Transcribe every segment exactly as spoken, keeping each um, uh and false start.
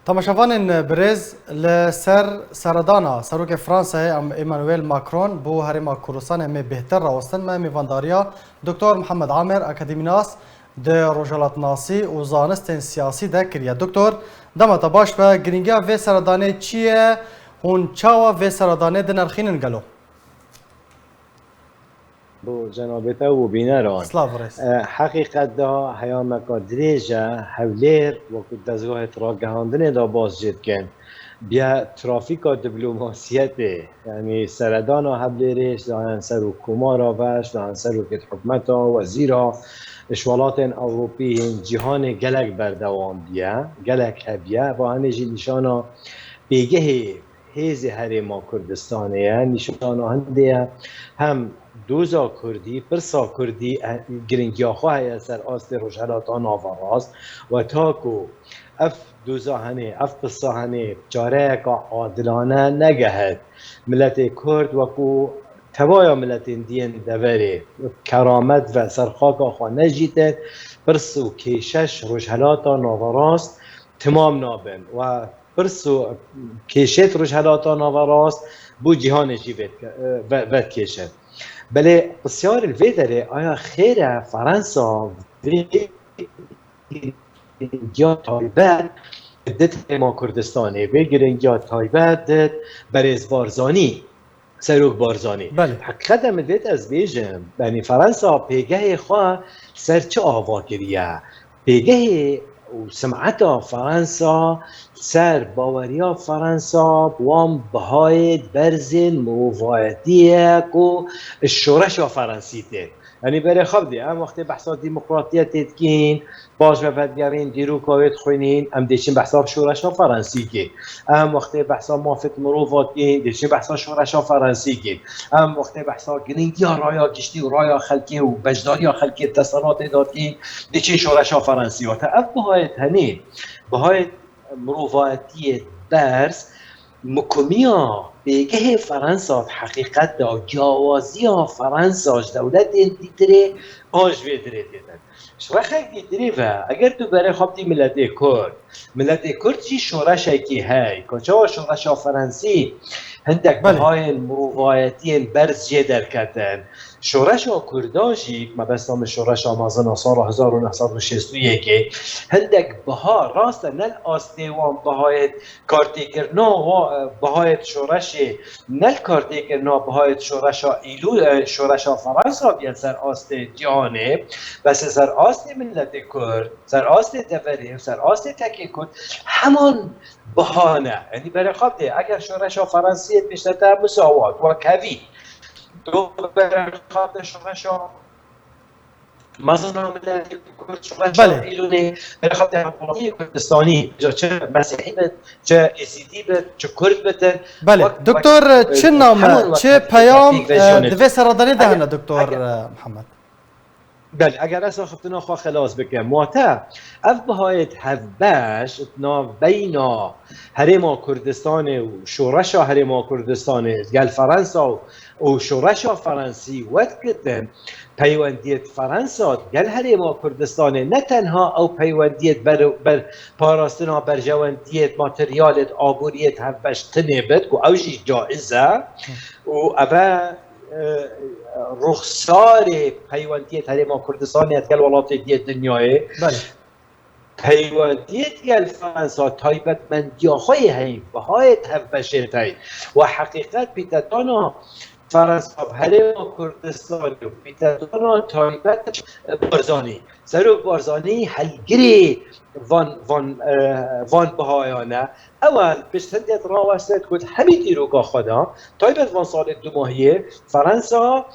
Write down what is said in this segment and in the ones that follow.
Temaşevanên birêz, li ser seredana Serokê Fransayê Em-, Emmanuel Macron bo Herêma Kurdistanê em ê bêhtir rawestin, me mêvandariya Doktor Mihemed Amer, akademînas di rojhilatnasî û zanistên siyasî de kiriye. Doktor, dema te baş be, girîngiya vê seredanê çi ye? Hûn çawa vê seredanê dinirxînin gelo? Bo cenabê te û bîneran. Silav û rêz. E, heqîqet de heyameka dirêj e, Hewlêr wekû dezgahê ragihandinê de baz jê dikin. Biye trafîka diplomasiyetê, yanî seredana Hewlêrê, ji layan serokkomara ve, ji layan serokê hikûmeta, wezîra, ji welatên Ewropî, yên cîhanê gelek berdewam biye, gelek hebiye. Va hinê jî nîşana pêgehê hêzê Herêma Kurdistanê ye. Nîşana hindê ye, hem doza kurdî, pirsa kurdî, e, giringiya xwe heye ser astê Rojhelata Naverast. We ta ku ev doza henê, ev pirsa henê çareyeka adilane negehit, miletê kurd wekû tevaya miletên diyên deverê keramet ve ser xaka xwe nejîtin, pirs û kêşeş Rojhelata Naverast timam nabin. We pirs û kêşêt Rojhelata Naverast bo cîhanê jî vedike-, ve-, vedikêşe. Belê pisyar li vê derê, aya xêr e Fransa vê giringiya taybet dit Herêma Kurdistanê, vê giringiya taybet dit berêz Barzanî, Serok Barzanî. Belê. Heqîqet em divêt ez bêjim, yanî Fransa pêgehê xwe ser çi ava kiriye? Pêgehê û simeta Fransa ser baweriya Fransa bi wan bihayê berzên mirovayetî ye ku şoreşa Fransî tê. Yanî berê xwe bidê, em wextê behsa demokratiyetê dikîn, paş ve vedigerîn, dîroka wê dixwînîn, em dê çin behsa şoreşa Fransî kê. Em wextê behsa mafê mirova dikîn, dê çin behsa şoreşa Fransî kê. Em wextê behsa giringiya raya giştî û raya xelkê û beşdariya xelkê desthilatê de dikîn, dê çin şoreşa Fransî. Wate ev bihayê tenê, bihayê mirovayetiyê berz, mikumiya pêgehê Fransa di heqîqet de û ciyawaziya Fransa ji dewletên dîtirê an ji vê dirê tê de. Ji rexek dîtirê ve, eger tu berê xwe bidî miletê Kurd, miletê Kurd jî şoreşekî hey, ka çawa şoreşa Fransî hindek Belê. bihayên mirovayetiyên berz jê derketin. Şoreşa Kurda jî, mebesta min şoreşa mezin a sala hezar û neh sed û şêst û yekê, hindek biha, rast e, ne li astê wan bihayên kartêkirina wa, bihayên şoreşê, ne li kartêkirina bihayên şoreşa Îlû-, e, şoreşa Fransa biye ser astê cîhanê, bes ser astê miletê Kurd, ser astê deverê, ser astê tekê Kurd, heman biha ne. Yanî berê xwe bidê, eger şoreşa Fransiyê pêşte te misawat, wekhevî, tu berê xwe bidê şoreşa mezina miletê Kurd, şoreşa Belê. Îlûnê, berê xwe bidê hevwelatiyê Kurdistanî, ca çi Mesîhî bit, çi Êzîdî bit, çi Kurd bitin. Belê. Wek, Doktor, wek, çi e, name, heman wek çi hevdî peyam, wek hevdî e, vejiyonê. Di vê seredanê de Eger, hene, Doktor, eger. e, Mihemed? Belê, eger ez axiftina xwe xelas bikim, wate ev bihayê hevbeş di navbeyna Herêma Kurdistanê û Şoreşa Herêma Kurdistanê, gel Fransa û, û Şoreşa Fransî wet girtin, peywendiyêt Fransa gel Herêma Kurdistanê ne tenha ew peywendiyêt ber, ber parastina berjewendiyêt, materyalêt, aboriyêt hevbeş tinê bit, ku ew jî caiz e, û ev e, e, ruxsarê peywendiyêt Herêma Kurdistanê digel welatê diyê dinyayê. Belê. Peywendiyêt gel Fransa taybetmendiya xwe yê heyî, bihayê hevbeşê tey. We heqîqet pîtetana Fransa bi Herêma Kurdistanê û pîtetana taybet Barzanî. Serok Barzanî helgirê van, van, e, van bihayan e. Ew e pişt hindê rawestet ku hemî dîroka xwe de, taybet van salê dumahiyê, Fransa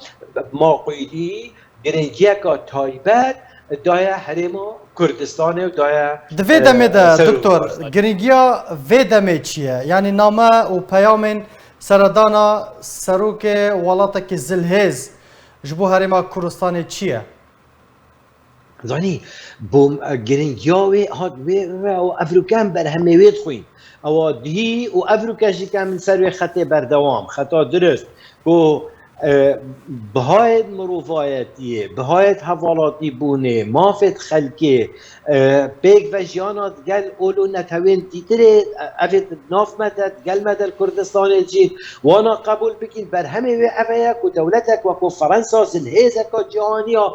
maqûlî, girîngiyeka taybet daye Herêma Kurdistanê û daye, Di vê demê de, e, Serok Doktor, Barzanî. Girîngiya vê demê çi ye? Yanî name û peyamên seredana serokê welatekî zilhêz ji bo Herêma Kurdistanê çi ye? Zanî, bo, e, girîngiya wê hat wê, wê, wê, ev rûke em berhemê wê dixwîn. Ewa dihî û ev rûke jî ke min ser wê xetê berdewam, xeta dirist, ku, E, bihayêt mirovayetiyê, bihayêt hevalatîbûnê, mafêt xelkê, e, pêkvejiyana digel ol û netewên dîtirê, e, evê di nav me de, digel me de li Kurdistanê jî wana qebûl bikîn. Berhemê wê ev e ku dewletek weko Fransa, zilhêzeka cîhanî ya,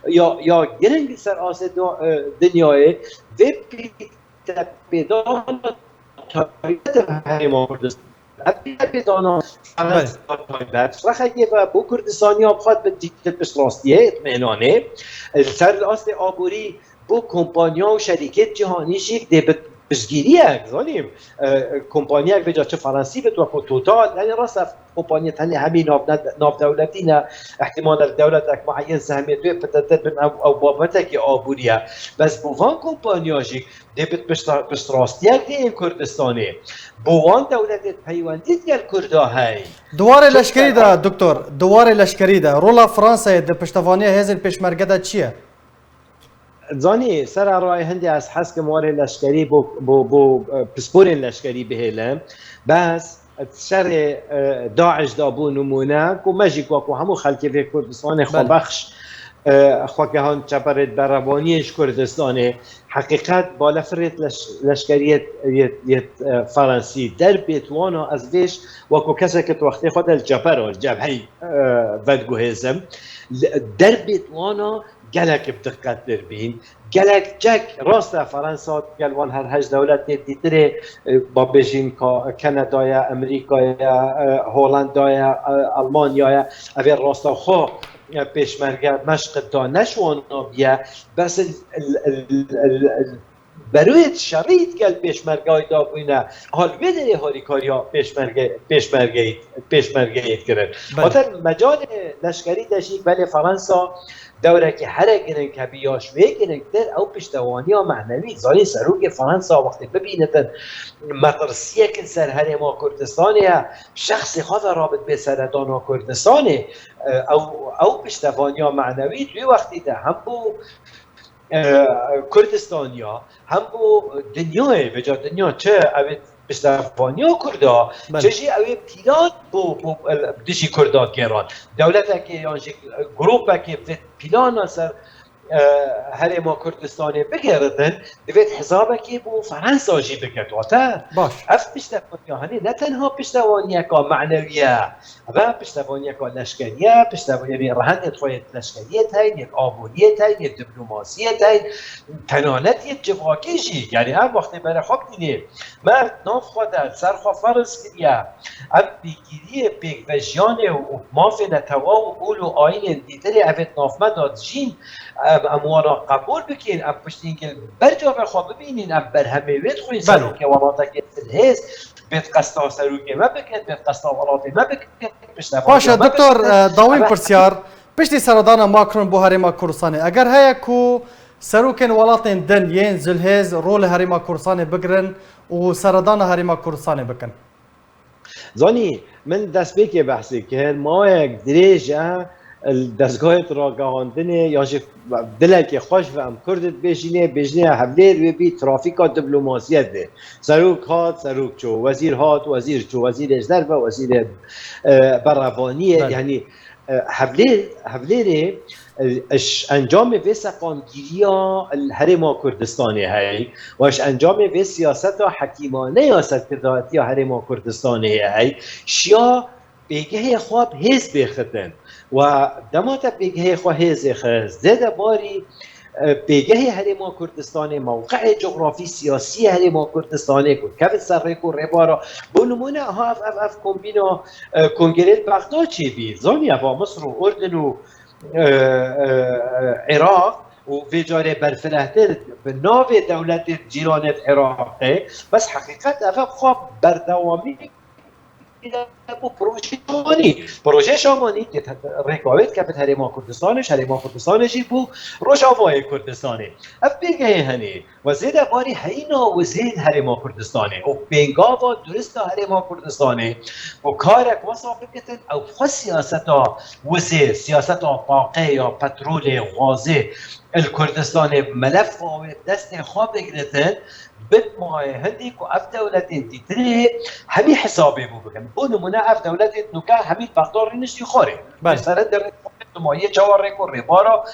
ya, ya giring li ser asê do-, e, dinyayê, vê pîtepêdana taybet e herêma Kurdistan. Ev pîtepêdana Fransa taybet, rexekê ve bo Kurdistaniya bi xwe bi dî-, di piştrastiyê, îtmînanê. Li ser astê aborî bo kompanya û şerîkêt cîhanî jî dê bi piştgiriyek, zanî, e, kompaniyek vêca çi Fransî bit weko Total, yanî rast e, kompaniyê tenê hemî nav-, navdewletî ne, ihtimal e dewletek mueyen sehmê wê bidete bin ew, ew babetekî aborî ye. Bes bo van kompanya jî dê bit pişta-, piştrastiyek dê yên Kurdistanê. Bo wan dewletê peywendî digel Kurda hey. Di warê leşkerî de, doktor, di warê leşkerî de rola Fransayê di piştevaniya hêzên pêşmerge de çi ye? Zanî, sererayê hindê ez hez kim warê leşkerî bo, bo, bo, e, pisporên leşkerî bihêlim. Bes, di şerê, e, DAIŞ de bû nimûne, ku me jî ku, ku hemû xelkê vê Kurdistanê Belê. xwebexş, e, xwe gehand çeperê berevaniyê ji Kurdistanê. Heqîqet, balefirêt leş-, leşkeriyêt, yêt, yêt, e, Fransî, derbêt wana ez vêş, weko kesek di wextê xwe de li çeper û li cebheyî, e, vediguhêzim. Li, derbêt wana gelek bi diqettir bîn. Gelek cek rast e, Fransa gel wan her heşt dewletê dîtirê, e, ba bêjin ka Kanada ye, Amerîka ye, e, Holanda ye, e, Almanya ye. Ev ê rastaxwe, e, pêşmerge meşq da ne ji wan biye. Bes il, il, il, il, il, berûyê şerî digel pêşmergeyê dabûne. Ha li wê derê harîkariya pêşmerge-, pêşmergeyê, pêşmergeyê kirin. Belê. Hatta mecalê leşkerî de jî belê Fransa dewrekî here giring hebî ya ji wê giringtir ew piştevaniya menewî. Zanî serokê Fransa wextê bibînitin metirsiyek li ser herêma Kurdistanê ye, şexsê xwe ve rabit bê seredana Kurdistanê. E, ew, ew piştevaniya menewî di wê wextî de hem bû, e, Kurdistaniya, hem bû dinyayê, vêca dinya çi ew ê piştevaniya Kurda, Belê. çi jî ew ê pîlan bû, bû, e, dijî Kurda gêran. Dewletekê yan jî grûpekê vê pîlana ser, e, herêma Kurdistanê bigeritin, divêt hesabekê bo Fransa jî biket. Wate Baş. ev piştevaniya henê ne tenha piştevaniyeka menewî ye, ev e piştevaniyeka leşkerî ye, piştevaniyê rehendê xwe yê leşkeriyê teyn, yê aboriyê teyn, yê diplomasiyê teyn, tenanet yê civakî jî. Yanî ev wextê bere xwe bidînê, me nav xwe de ser xwe ferz kiriye. Ev pêgiriyê pêkvejiyanê û mafê netewa û ol û ayînên dîtirê evê di nav me de dijîn, em, em wana qebûl bikîn, em piştî hingê li ber çavê xwe bibînîn, em berhemê wê dixwîn Belê. serokê welatekê zilhêz, bêt qesta serokê me bikin, bêt qesta welatê me bikin, piştevaniya Baş e, me doktor, bikin. e, dawîn Ev pirsyar, piştî seredana Macron bo herêma Kurdistanê, eger heye ku serokên welatên din yên zilhêz rol li herêma Kurdistanê bigirin û seredana herêma Kurdistanê bikin? Zanî, min destpêkê behsê kir, maweyek dirêj e, li dezgahê ragihandinê ya jî dilekê xweş ve em Kurd dibêjînê, bêjinê Hevlêr wê bî trafîka diplomasiyê dê. Serok hat, serok çû, wezîr hat, wezîr çû, wezîrê ji derve, wezîrê, e, berevaniyê, Belê. yanî, e, Hevlêr, Hevlêrê, e, ji encamê vê seqamgiriya li Herêma Kurdistanê heye, û ji encamê vê siyaseta hekîmane ya serkirdayetiya Herêma Kurdistanê heye, şiya pêgehê xwe bi hêz bêxitin. Û dema te pêgehê xwe hêzê xist, zêde barî, e, pêgehê Herêma Kurdistanê, mewqeyê cografî siyasî yê Herêma Kurdistanê ku kevin ser rêk û rêbara. Bo nimûne, ha ev, ev, ev kombîna, e, kongrê li Bexda çêbî. Zanî, eva Misir û Urdun û, e, e, Iraq û vê carê berfirehtir bi navê dewletê cîranê di Iraqê. Bes heqîqet ev e, bi xwe berdewamî bû proje Şamanî. Proje Şamanî ke te-, rêka wê dikevit Herêma Kurdistanê, ji Herêma Kurdistanê jî bû Rojavayê Kurdistanê. Ev pêgehê henê we zêde barî heyîna wizên Herêma Kurdistanê û pêngava durist a Herêma Kurdistanê û karek wesa bikitin, ew xwe siyaseta wizê, siyaseta taqê ya petrolê, gazê li Kurdistanê melef xwe wê destê xwe bigiritin, Bitmayê hindî ku ev dewletên dîtirê hemî hesabê bû bikin. Bo nimûne ev dewletên nûke hemî Bexda rîniştî xwarê. Belê. Mesela derê tu ma yê çawa rêko rêbara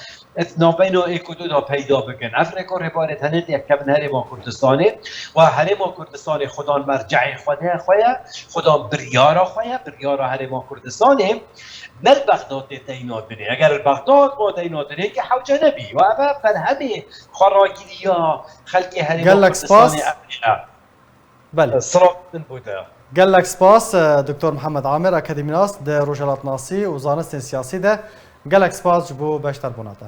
navbeyna êk û du da peyda bikin. Ev rêko rêbarê tenê dê kevin Herêma Kurdistanê. Wa Herêma Kurdistanê xudan merceê xwe de xwe ye, xudan biryara xwe ye, biryara Herêma Kurdistanê. Ne li Bexda tê teyna dinê. Eger li Bexda ma teyna dinê ki hewce nebî. Wa ev berhemê xweragiriya xelkê Herêma Gelek spas. Kurdistanê ev ye. Belê. Silav min bo te. Gelek spas, e, Doktor Mihemed Amir, akademînas di rojhilatnasî û zanistên siyasî de. Gelek spas ji bo beşdarbûna te.